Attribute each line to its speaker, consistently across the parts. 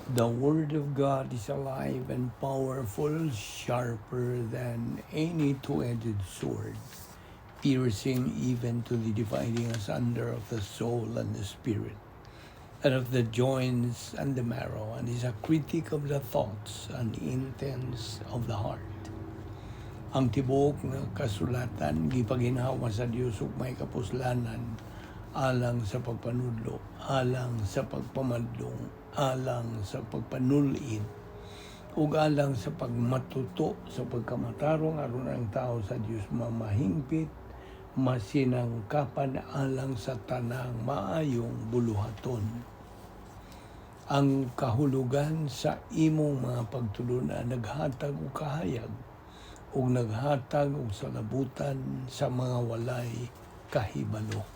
Speaker 1: The Word of God is alive and powerful, sharper than any two-edged sword, piercing even to the dividing asunder of the soul and the spirit, and of the joints and the marrow, and is a critic of the thoughts and intents of the heart. Ang tibuok nga kasulatan gipaginhawa sa Dios ug may kapuslanan alang sa pagpanudlo, alang sa pagpamadlong, alang sa pagpanulid, ug alang sa pagmatuto sa pagkamatarong aron ang tao sa Dios mamahingpit, masinangkapan alang sa tanang maayong buluhaton. Ang kahulugan sa imong mga pagtulunan naghatag og kahayag ug naghatag og salabutan sa mga walay kahibalo.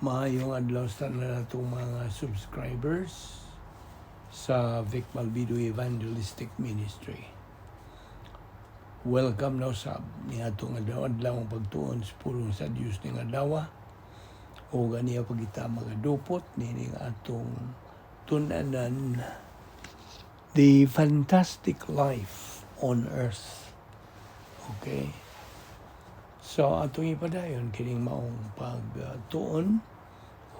Speaker 1: Maayong adlaw sa tanan natong mga subscribers sa Vic Malvido Evangelistic Ministry. Welcome na usab ni atong adlaw-adlaw ang pagtuon sa pulong sa Dios ning adlaw. O ganiya pagita magadupot nining atong tun-anan, the fantastic life on earth. Okay? So atong ipadayon kining maong pagtuon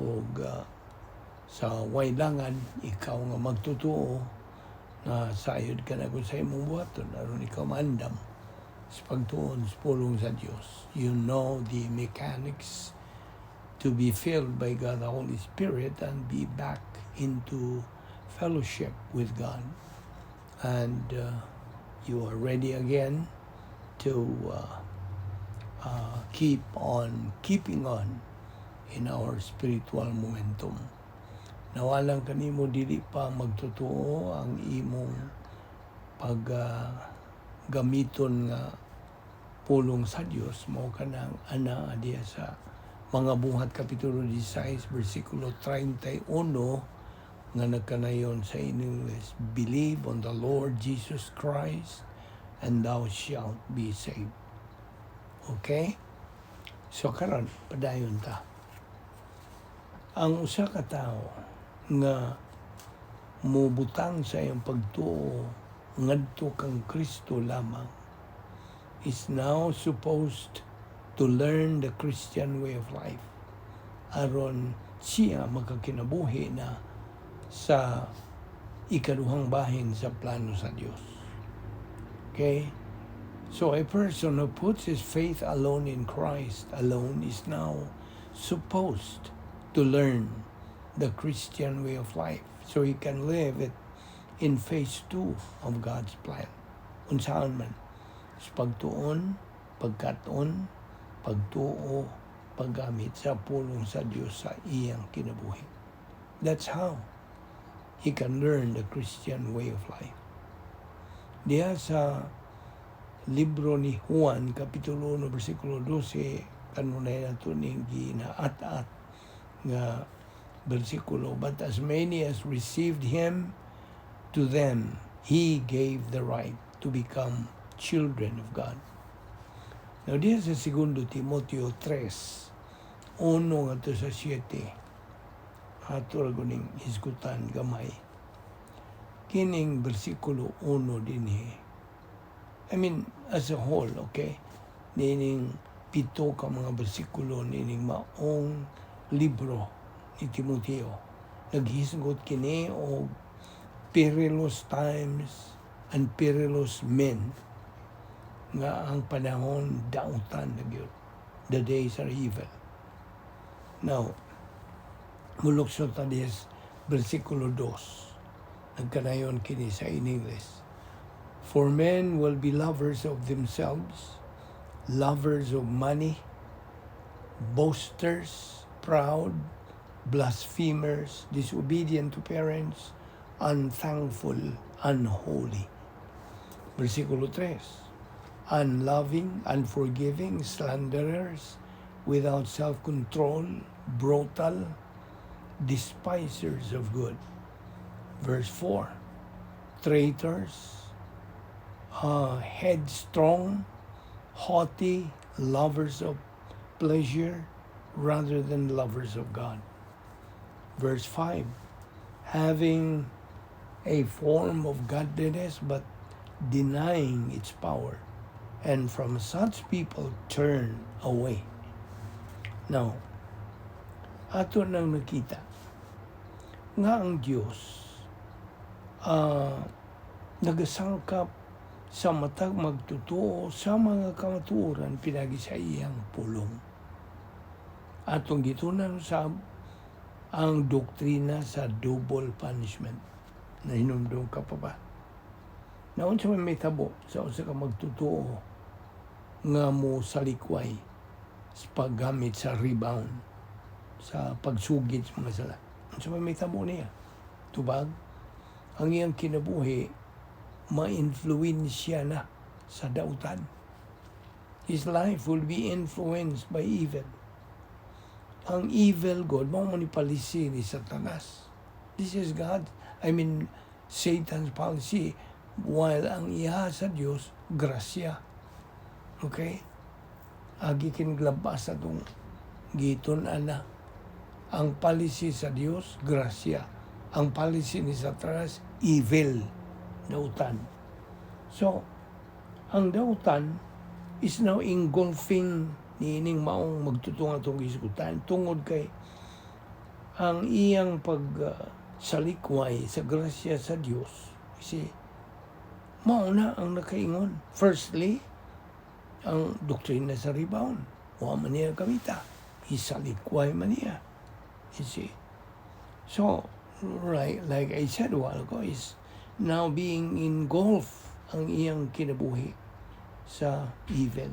Speaker 1: ug sa waylangan ikaw nga magtutuo na sayod ka na kung sa imong buhaton aron ikaw maandam sa pagtuon sa pulong sa Dios. You know the mechanics to be filled by God the Holy Spirit and be back into fellowship with God. And you are ready again to keep on keeping on in our spiritual momentum. Nawalang kanimo dili pa magtotoo ang imong pag gamiton nga pulong sa Dios mao kanang ana diya sa Mga Buhat kapitulo 16 bersikulo 31 nga nagkanayon sa English, "Believe on the Lord Jesus Christ and thou shalt be saved." Okay? So karon padayon ta. Ang usa ka tawo nga mobutang sa iyang pagtuo ngadto kang Kristo lamang is now supposed to learn the Christian way of life aron siya makakinabuhi na sa ikaduhang bahin sa plano sa Dios. Okay? So a person who puts his faith alone in Christ alone is now supposed to learn the Christian way of life so he can live it in phase 2 of God's plan. Unsaon man? Sa pagtuon, pagkat-on, pagtuo, paggamit sa pulong sa Dios sa iyang kinabuhi. That's how he can learn the Christian way of life. Diha sa libro ni Juan, Kapitulo 1, versikulo 12, kanunay nato ning ginaat-at nga bersikulo, "But as many as received Him, to them He gave the right to become children of God." Now, diha sa Segundo Timoteo 3, 1 ngadto sa 7, ato ra ning hisgutan gamay. Kining bersikulo 1 dinhi, I mean, as a whole, okay? Nining pito ka mga bersikulo nining maong libro ni Timoteo. Naghisgot kini og perilous times and perilous men nga ang panahon dautan na gyud. The days are evil. Now, mulukso ta diha bersikulo 2. Nagkanayon kini sa in English. "For men will be lovers of themselves, lovers of money, boasters, proud, blasphemers, disobedient to parents, unthankful, unholy." Versikulo 3. "Unloving, unforgiving, slanderers, without self-control, brutal, despisers of good." Verse 4. "Traitors, headstrong, haughty, lovers of pleasure rather than lovers of God." Verse 5. Having a form of godliness but denying its power. And from such people turn away. Now, ato nang nakita nga ang Dios nagasangkap sa matag magtotoo sa mga kamatuoran pinagi sa iyang pulong. Atong gitunan sa ang doktrina sa double punishment. Nahinumdum ka pa ba? Naunsa may mitabo sa usa ka magtotoo nga mo salikway sa paggamit sa rebound, sa pagsugid sa mga sala? Unsa may mitabo niya? Tubag, ang iyang kinabuhi ma-influensya na sa dautan. His life will be influenced by evil. Ang evil God, mao man ni policy ni Satanas. This is God, I mean, Satan's policy, while ang iya sa Dios, grasya. Okay? Agi kinglabas sa itong gitun-an na. Ang policy sa Dios, grasya. Ang policy ni Satanas, evil, dautan. So, ang dautan is now engulfing niining maong magtotoo atong gisgutan tungod kay ang iyang pag salikway sa grasya sa Dios si mao na ang nakaingon. Firstly, ang doktrina sa rebound, wa man niya gamita, isalikway man niya, you see. So, right, like I said a while ago, is now being engulfed ang iyang kinabuhi sa evil.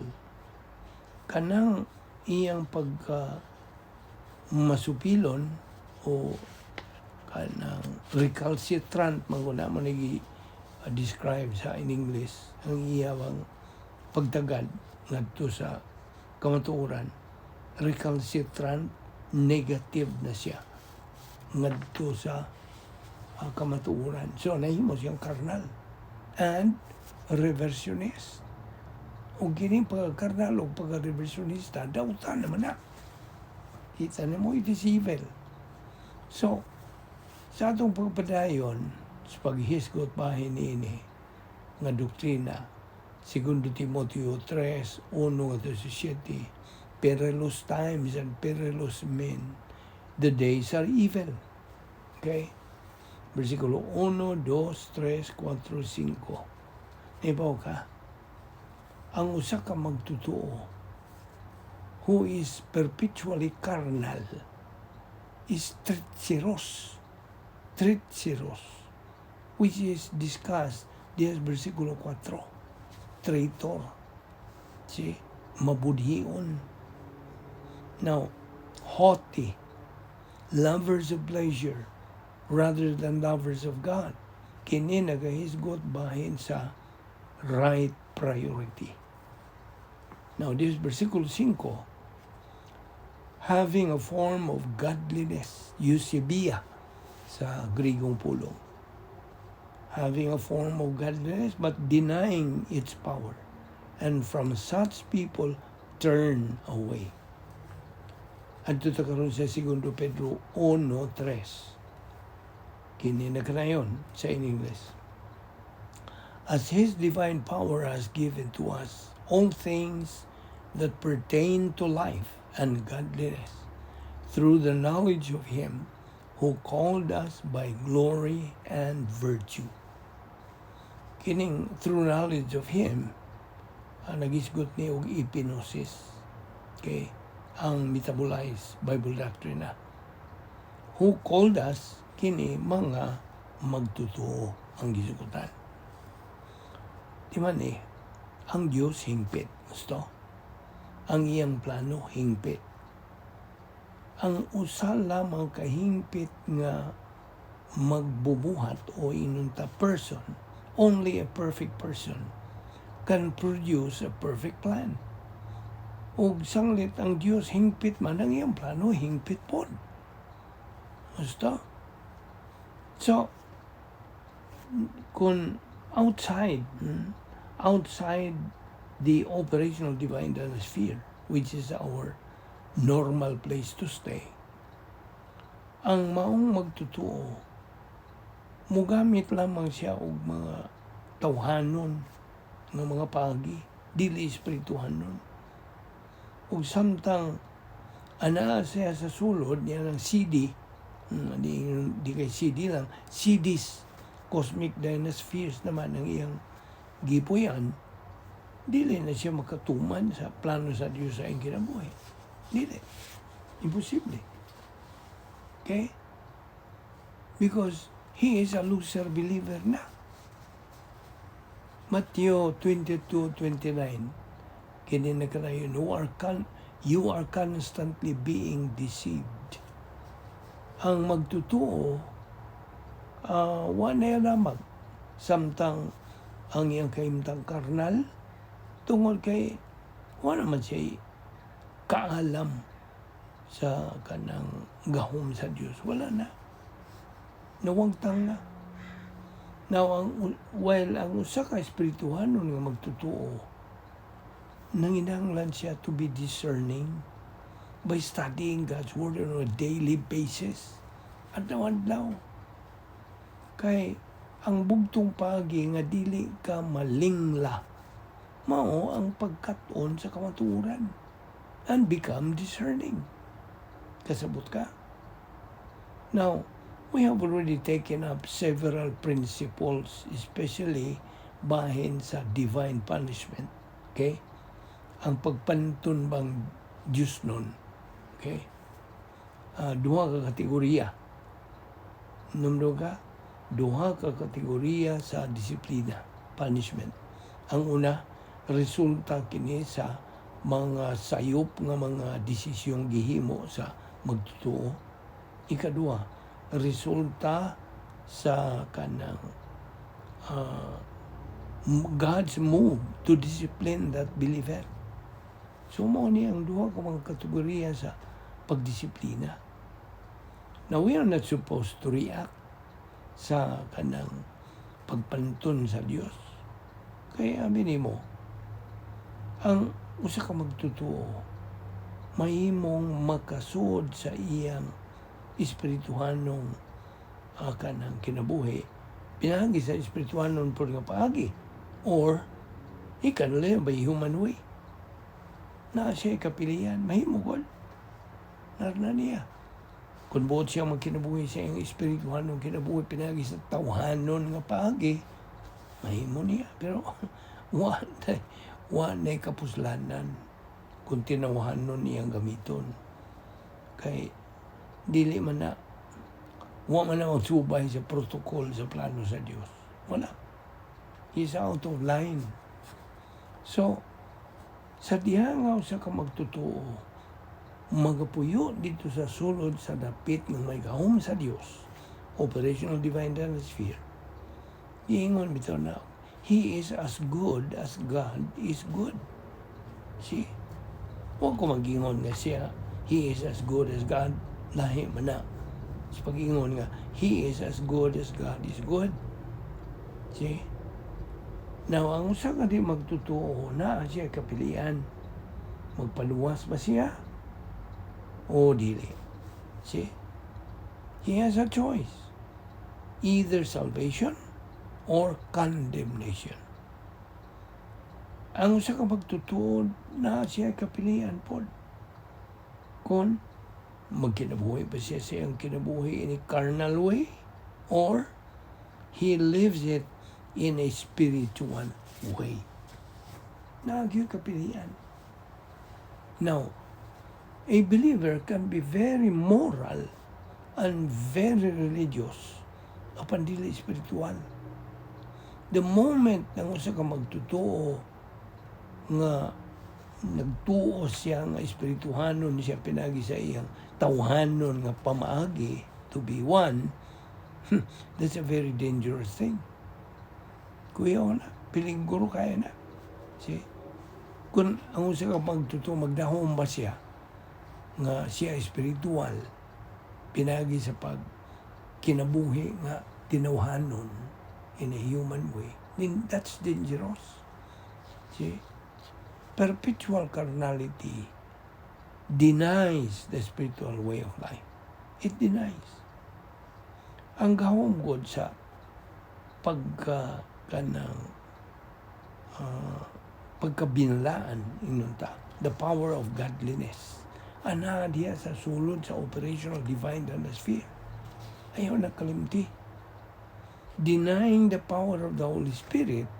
Speaker 1: Kanang iyang pagka masupilon o kanang recalcitrant man guna mo nagi describe sa in English ang iyang pagtagad ngadto sa kamatuoran, recalcitrant, negative na siya ngadto sa kamatuoran. So nahimo siyang carnal and reversionist. Ug kining pagka-carnal o pagka-reversionista, dautan naman na. Kita nimo, it is evil. So sa atong pagpadayon sa paghisgot bahin niini nga doktrina, Segundo Timoteo 3, 1 ngadto sa 7, perilous times and perilous men, the days are evil. Okay? Versikulo 1, 2, 3, 4, 5. Ibaw ka? Ang usa ka magtotoo who is perpetually carnal is treacherous. Treacherous, which is discussed diya sa versikulo 4. Traitor. See? Mabudhion. Now, haughty, lovers of pleasure rather than lovers of God. Kini nagahisgot bahin sa right priority. Now, this versikulo 5, having a form of godliness, eusebia sa Grigong pulong. Having a form of godliness but denying its power. And from such people, turn away. Adto ta karon sa Segundo Pedro 1:3. Kini na kanayon sa in English. As His divine power has given to us all things that pertain to life and godliness through the knowledge of Him who called us by glory and virtue. Kining through knowledge of Him, ang nagisgot ni og epignosis. Okay? Ang metabolized Bible doctrine na. Who called us, kini mga magtotoo ang gisugutan. Di man eh, ang Diyos hingpit. Gusto? Ang iyang plano hingpit. Ang usa lamang kahingpit nga magbubuhat o inunta person, only a perfect person can produce a perfect plan. Ug sanglit ang Dios hingpit man, ang iyang plano hingpit pod. Gusto? So, kung outside, outside the operational divine sphere, which is our normal place to stay, ang maong magtotoo Mugamit lamang siya og mga tawhanon nga mga paagi, dili espirituhanon. Ug samtang anaa siya sa sulod niya ng CD, di kay CD lang, CDs, cosmic dynaspheres naman ang iyang gipuyan, dili na siya makatuman sa plano sa Dios sa iyang kinabuhi. Dili. Imposible. Okay? Because he is a loser believer na. Matthew 22:29, kini na kanayon, you are constantly being deceived. Ang magtotoo, wa na lamang samtang ang iyang kahimtang karnal, tungod kay wa naman siya kaalam sa kanang gahom sa Dios. Wala na. Nawangtang na. Now, while ang usa ka espirituhanon nga magtotoo, nanginahanglan siya to be discerning by studying God's Word on a daily basis. Adlaw-adlaw. Kay ang bugtong paagi nga dili ka malingla, mao ang pagkat-on sa kamatuoran and become discerning. Kasabot ka? Now, we have already taken up several principles, especially bahin sa divine punishment. Okay? Ang pagpantun bang Diyos nun. Okay? Duha ka kategorya. Numero ka? Duha ka kategorya sa disiplina, punishment. Ang una, resulta kini sa mga sayop nga mga desisyong gihimo sa magtotoo. Ikaduha, resulta sa kanang God's move to discipline that believer. So mao ni ang duha ka mga kategorya sa pagdisiplina. Now, we are not supposed to react sa kanang pagpantun sa Dios. Kaya abi nimo, ang usa ka magtotoo mahimong makasuod sa iyang espirituhanong kanang kinabuhi pinaagi sa espirituhanon pod nga paagi, or he can live by human way na siya kapilian. Mahimo gud na niya kung buot siya magkinabuhi sa iyang espirituhanong kinabuhi pinaagi sa tawhanon nga paagi, mahimo niya, pero wa na kapuslanan kung tinawhanon niyang gamiton, kay dili man na, wa man na magsubay sa protocol sa plano sa Dios. Wala, he's out of line. So sa diha nga usa ka magtotoo magapuyo dito sa sulod sa dapit ng may gahom sa Dios, operational divine sphere, giingon bitaw na he is as good as God is good. See? Huwag ko mag-ingon nga siya, he is as good as God. Lahi man na. Sa pag-ingon nga, he is as good as God is good. See? Now, ang usa ka di magtotoo na siya kapilian. Magpaluwas ba siya? O dili? See? He has a choice. Either salvation or condemnation. Ang usa ka magtotoo na siya kapilian pod. Kung magkinabuhi ba siya sa iyang kinabuhi in a carnal way or he lives it in a spiritual way. Naa gyud kapilian. Now, a believer can be very moral and very religious apan dili spiritual. The moment nang usa ka magtotoo nga nagtuo siya nga espirituhanon siya pinagi sa iyang tawhanon nga pamaagi to be one, that's a very dangerous thing. Kuya na, peligro kaya na. See? Kung ang usa ka magtotoo magdahom ba siya nga siya espiritual pinagi sa pag kinabuhi nga tinawhanon in a human way, then that's dangerous. See? Perpetual carnality denies the spiritual way of life. It denies. Ang gahom God sa Pagka kanang pagkabinalaan ingon ta, the power of godliness ana diha sa sulod sa operational divine sphere. Ayaw na kalimti, denying the power of the Holy Spirit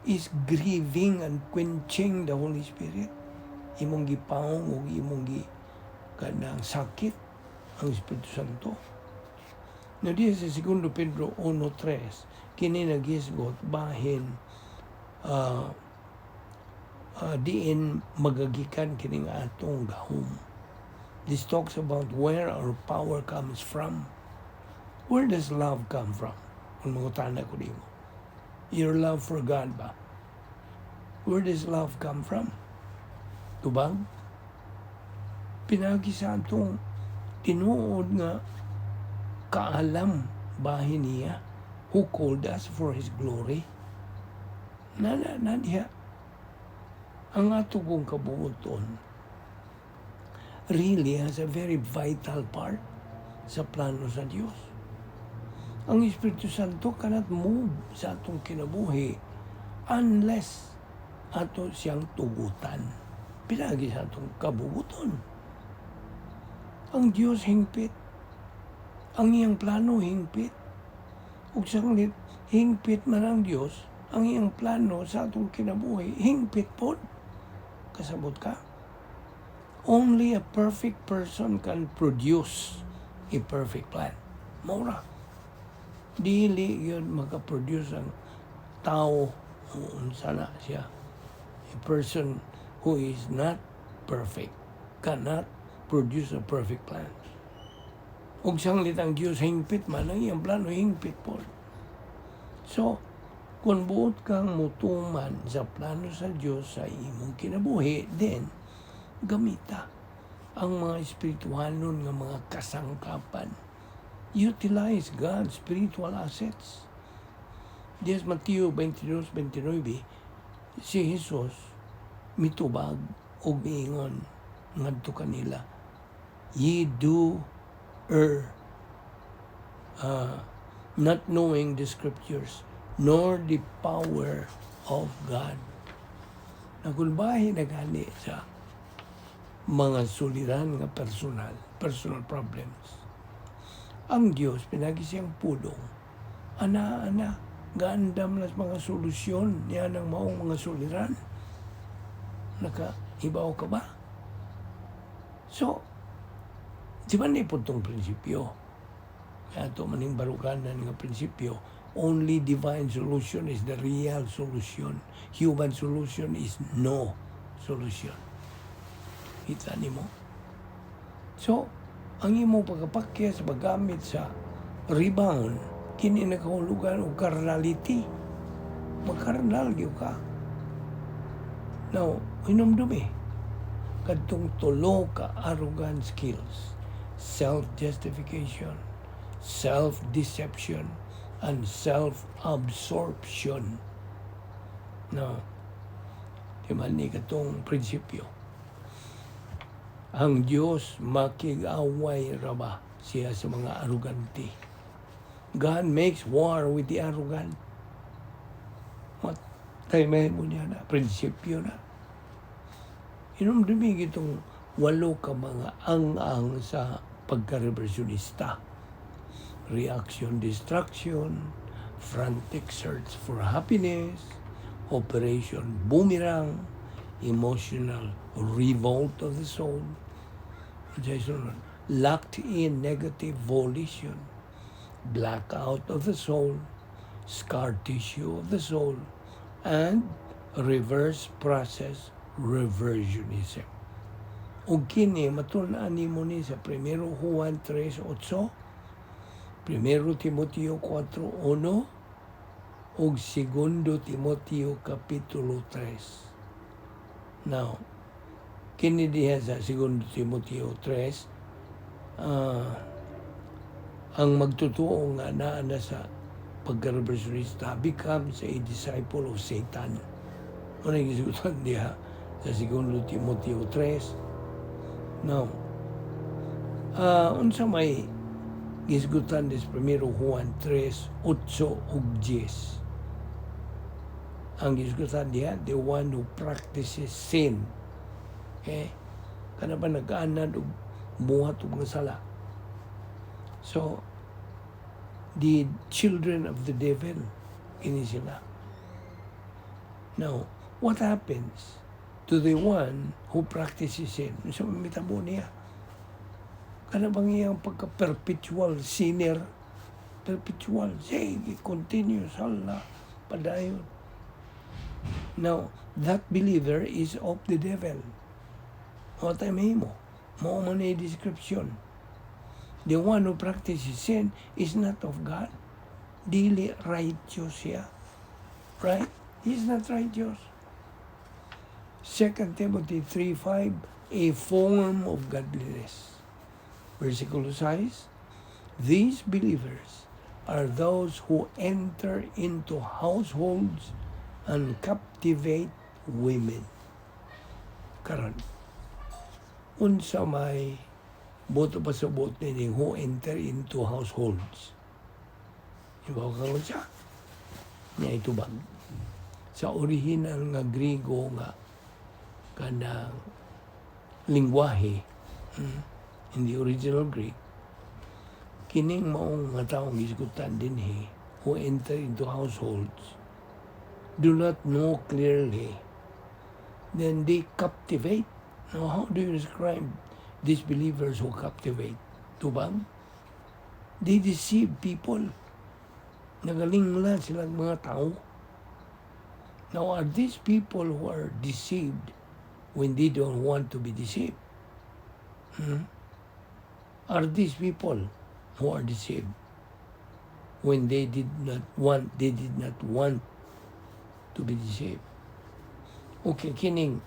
Speaker 1: is grieving and quenching the Holy Spirit. Imong gipaong ug imong gi kanang sakit ang Espiritu Santo. Na diya sa 2 Pedro 1.3, kini nagisgot bahin diin magagikan kining atong gahom. This talks about where our power comes from. Where does love come from? Kung mangutana ko nimo. Your love for God ba? Where does love come from? Tubag? Pinagi sa atong tinuod nga kaalam bahin niya who called us for His glory. Na, na, na diha. Ang ato kong kabuoton really has a very vital part sa plano sa Dios. Ang Espiritu Santo cannot move sa atong kinabuhi unless ato siyang tugutan. Pinagi sa atong kabubuton. Ang Dios hingpit. Ang iyang plano hingpit. Ug sanglit hingpit man ang Dios, ang iyang plano sa atong kinabuhi hingpit pod. Kasabot ka? Only a perfect person can produce a perfect plan. Mao ra. Dili yun makaproduce ang tao o unsa na siya. A person who is not perfect cannot produce a perfect plan. Ug sanglit ang Dios hingpit man ang iyang plano, hingpit pod. So, kung buot kang mutuman sa plano sa Dios sa imong kinabuhi, then gamita ang mga espirituhanon nga mga kasangkapan. Utilize God's spiritual assets. Diya Mateo 22:29, si Jesus mitubag og miingon ngadto kanila, "Ye do err, not knowing the scriptures, nor the power of God." Nagulbahe na gani sa mga suliran nga personal, personal problems. Ang Diyos, pinagi siyang pulong. Ana, ana, gaandam las mga solusyon niya ng maong mga suliran. Nakaibaw ka ba? So, di ba ni tong prinsipyo? Kaya ito maning baruganan nga prinsipyo, only divine solution is the real solution. Human solution is no solution. Kita nimo? So, ang imong pagkapakya sa paggamit sa rebound, kini nakahulugan og carnality. Makarnal gyud ka. Now, hinumdumi kadtong tulo ka arrogant skills: self-justification, self-deception, and self-absorption. No. Di man ni katong prinsipyo. Ang Diyos makig-away ra ba siya sa mga arugante. God makes war with the arrogant. What? Tayo may mo niya na, prinsipyo na. Hinumdumi itong walo ka mga ang-ang sa pagka-reversionista. Reaction destruction, frantic search for happiness, operation boomerang, emotional revolt of the soul, locked in negative volition, blackout of the soul, scar tissue of the soul, and reverse process reversionism. Ug kini matun-an nimo ni sa 1 Juan 3:8, 1 Timoteo 4:1, ug 2 Timoteo Kapitulo 3. Now, kini diha sa 2 Timoteo 3, ang magtotoo nga naa na sa pagka-reversionista becomes a disciple of Satan. Ano yung gisgutan diha sa 2 Timoteo 3? Now, unsa may Gisgutan des Primero Juan 3, 8 ug 10. Ang gisgutan diha, the one who practices sin. Okay? Kana ba nag-anad og buhat og mga sala? So, the children of the devil, kini sila. Now, what happens to the one who practices sin? So, mitabo niya. Kana bang iyang pagka-perpetual sinner? Perpetual. Sige, continuous. Hala, padayon. Now, that believer is of the devil. What I mo? Mao man ni description. The one who practices sin is not of God. Dili righteous siya. Right? He's not righteous. 2 Timothy 3:5, a form of godliness. Versikulo 6, these believers are those who enter into households and captivate women. Karon, unsa may buot pasabot nining "who enter into households"? Ibaw ka unsa? Niya itubag. Sa original nga Griego nga kanang lingwahe, in the original Greek, kining maong nga taong gisgutan dinhi, "who enter into households," do not know clearly, then they captivate. Now, how do you describe these believers who captivate? Tubang? They deceive people. Nagalingla silang mga tao. Now, are these people who are deceived when they don't want to be deceived? Hmm? Are these people who are deceived when they did not want to be deceived? Okay, kining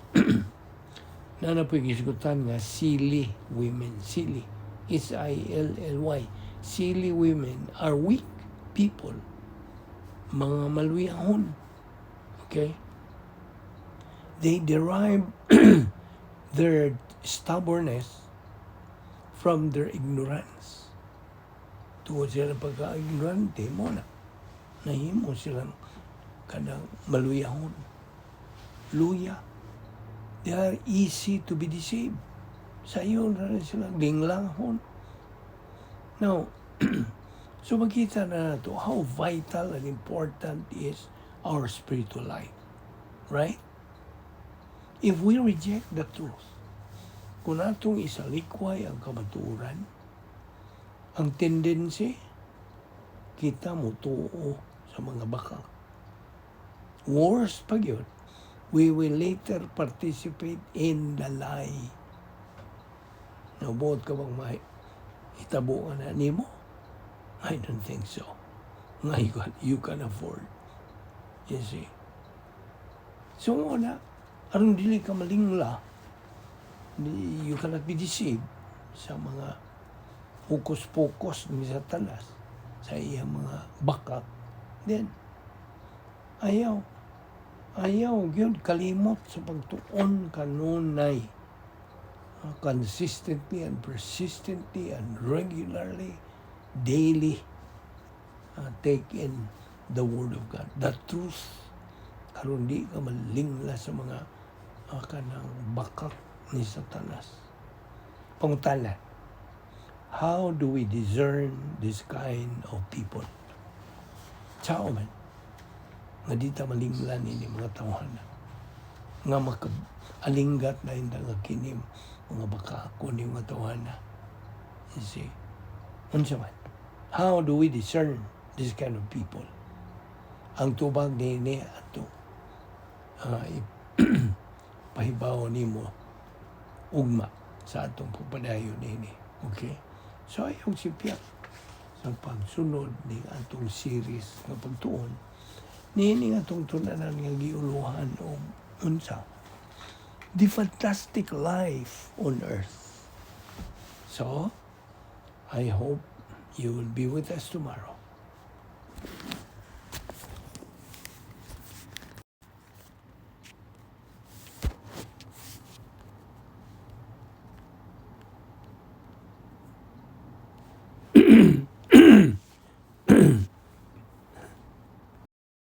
Speaker 1: naa na po'y gisgutan nga silly women, silly, silly, silly women are weak people, mga maluyahon. Okay? They derive their stubbornness from their ignorance. Tungod sila pagka-ignorante mao na nahimo silang kanang maluyahon. Luya. They are easy to be deceived. Sayon ra na silang linglahon. Now, so makita na nato how vital and important is our spiritual life. Right? If we reject the truth, kung atong isalikway ang kamatuoran, ang tendency, kita mo tuo sa mga bakak. Worst pa gyud, we will later participate in the lie. Nabuot ka bang may hitabo ka na nimo? I don't think so. Nga you can afford. You see? So na, aron dili ka malingla, you cannot be deceived sa mga hocus-pocus ni Satanas, sa iyang mga bakak. Then, ayaw. Ayaw, gyud kalimot sa pagtuon kanunay. Consistently and persistently and regularly, daily, take in the Word of God, the truth. Aron di ka malingla sa mga kanang bakak ni Satanas. Pangutana, how do we discern this kind of people? Unsaon man nga di ta malingla ni mga tawhana nga maka-alinggat na inda nga kini mga bakako ni mga tawhana? You see? Unsa man? How do we discern this kind of people? Ang tubag ni ato pahibaw nimo ugma sa atong pagpadayon nini. Okay? So ayaw sipyat sa pagsunod ni atong series nga pagtuon niini nga atong tun-anan nga giuluhan og unsa? The fantastic life on earth. So, I hope you will be with us tomorrow.